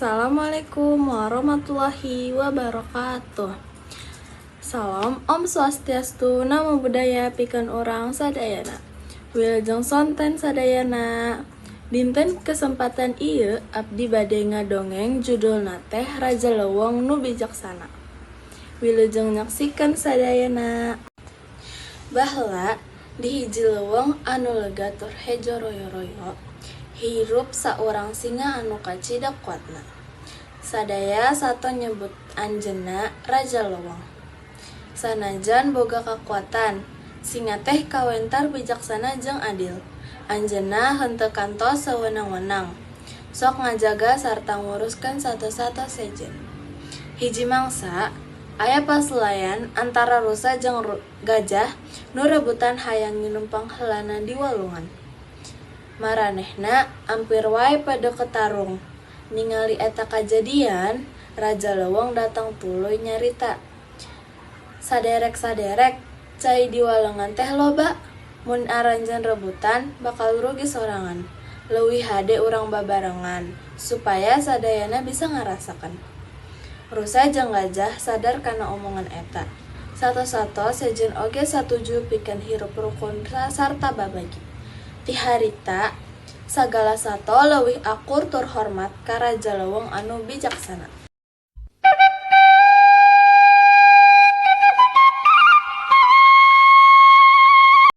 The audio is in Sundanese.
Assalamualaikum warahmatullahi wabarakatuh. Salam Om Swastiastu, Namo Buddhaya pikeun urang sadayana. Wilujeng sonten sadayana. Dinten kesempatan ieu abdi bade ngadongeng, judulna teh Raja Leuweung Nu Bijaksana. Wilujeng nyaksikeun sadayana. Baheula di hiji leuweung anu lega tur hejo royo-royo, hirup saurang singa anu kacida kuatna. Sadaya sato nyebut anjeunna Raja Leuweung. Sanajan boga kakuatan, singa teh kawentar bijaksana jeung adil. Anjeunna henteu kantos sawenang-wenang, sok ngajaga sarta nguruskeun sato-sato sejen. Hiji mangsa, aya pasulayan antara rusa jeung gajah nu rebutan hayang nginum pangheulana di walungan. Maranehna ampir wae pada ketarung. Ningali eta kajadian, Raja Leuweung datang tuluy nyarita, "Saderek-saderek, cai di walungan teh loba. Mun aranjeun rebutan bakal rugi sorangan. Leuwih hade urang babarengan supaya sadayana bisa ngarasakeun." Rusa jeung gajah sadar kana omongan eta. Sato-sato sejen oge satuju pikeun hirup rukun sarta babagi. Ti harita, sagala sato leuwih akur tur hormat ka Raja Leuweung anu bijaksana.